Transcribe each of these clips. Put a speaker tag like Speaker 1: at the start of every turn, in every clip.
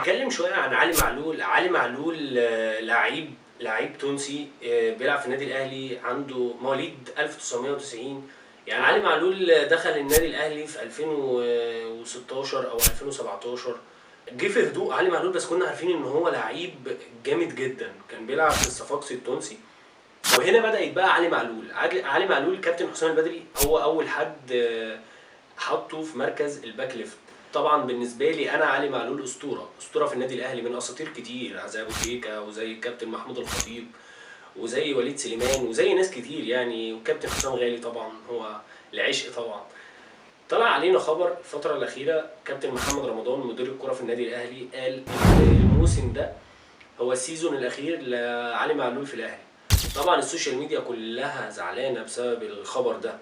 Speaker 1: هتكلم شوية عن علي معلول. علي معلول لعيب تونسي، بيلعب في النادي الاهلي، عنده مواليد 1990. يعني علي معلول دخل النادي الاهلي في 2016 او 2017، جه في هدوء علي معلول، بس كنا عارفين ان هو لعيب جامد جدا، كان بيلعب في الصفاقسي التونسي. وهنا بدأت بقى علي معلول. علي معلول كابتن حسام البدري هو اول حد حطه في مركز ال back left. طبعا بالنسبة لي انا علي معلول اسطورة، اسطورة في النادي الاهلي، من اساطير كتير زي ابو تريكه وزي الكابتن محمود الخطيب وزي وليد سليمان وزي ناس كتير يعني، وكابتن حسام غالي طبعا هو العشق طبعا. طلع علينا خبر الفترة الاخيرة، كابتن محمد رمضان مدير الكره في النادي الاهلي قال ان الموسم ده هو ال season الاخير لعلي معلول في الاهلي. طبعا ال social media كلها زعلانة بسبب الخبر ده،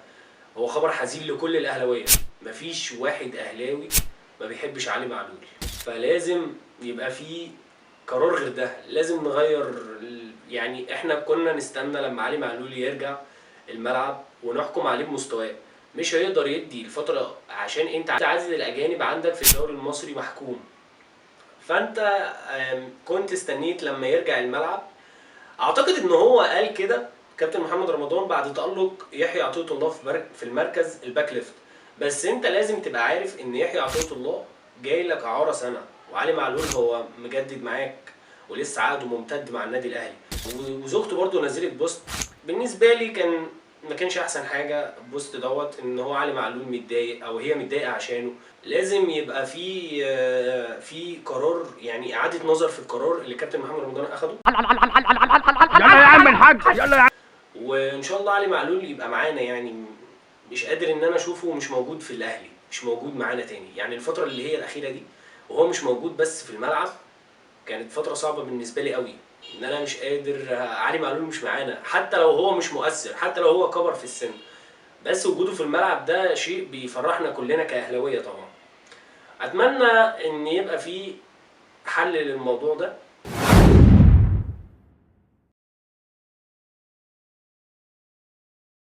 Speaker 1: هو خبر حزين لكل الاهلاوية، مفيش واحد اهلاوي ما بيحبش علي معلول، فلازم يبقى في قرار غير ده، لازم نغير يعني احنا كنا نستنى لما علي معلول يرجع الملعب ونحكم عليه بمستواه، مش هيقدر يدي الفترة عشان انت عدد الاجانب عندك في الدوري المصري محكوم، فانت كنت استنيت لما يرجع الملعب. اعتقد ان هو قال كده كابتن محمد رمضان بعد تألق يحيى عطية الله في المركز ال back left، بس انت لازم تبقى عارف ان يحيى عطية الله جاي لك اعاره سنة، وعلي معلول هو مجدد معاك ولسه عقده ممتد مع النادي الاهلي، وزوجته برضو نزلت post. بالنسبة لي كان ما كانش احسن حاجة ال post دوت، ان هو علي معلول متضايق او هي متضايقة عشانه. لازم يبقى في قرار، يعني اعاده نظر في القرار اللي كابتن محمد رمضان اخده.
Speaker 2: يلا يا عم الحاج، يلا يا عم.
Speaker 1: وان شاء الله علي معلول يبقى معانا، يعني مش قادر ان انا اشوفه مش موجود في الاهلي، مش موجود معانا تاني. يعني الفترة اللي هي الاخيرة دي وهو مش موجود بس في الملعب كانت فترة صعبة بالنسبة لي قوي، ان انا مش قادر علي معلول مش معانا، حتى لو هو مش مؤثر، حتى لو هو كبر في السن، بس وجوده في الملعب ده شيء بيفرحنا كلنا كاهلاويه. طبعا اتمنى ان يبقى في حل للموضوع ده.